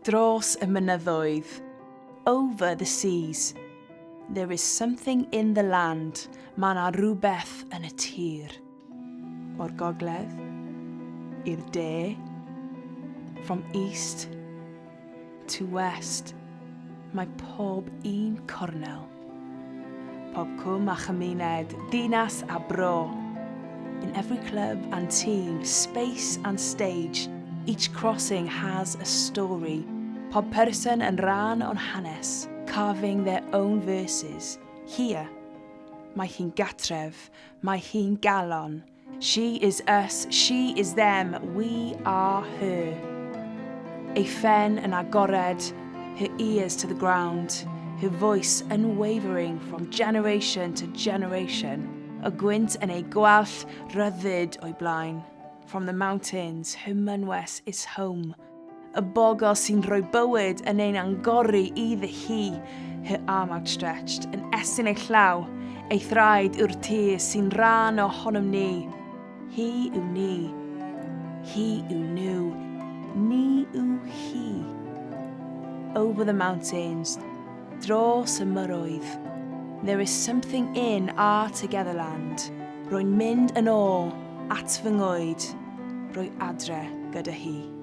Dros y mynyddoedd, over the seas. There is something in the land, mae 'na rywbeth yn y tir. O'r gogledd i'r de, from east to west, mae pob un cornel, pob cwm a chymuned, dinas a bro, in every club and team, space and stage, each crossing has a story, pob person yn rhan o'n hanes, carving their own verses, here, mae hi'n gatref, mae hi'n galon, She is us, she is them, we are her. Ei phen yn agored, her ears to the ground, her voice unwavering from generation to generation, y gwynt yn ei gwallt, rhyddid o'i blaen. From the mountains, her mynwes is home. Y bogol sy'n rhoi bywyd yn ein angori iddi hi, her arm outstretched, yn estyn ei llaw, ei thraed yw'r tir sy'n rhan ohonom ni. Hi yw ni. Hi yw nhw. Ni yw hi. Over the mountains, dros y myroedd, there is something in our togetherland. Rwy'n mynd yn ôl at fy nghoed, rwy adre gyda hi.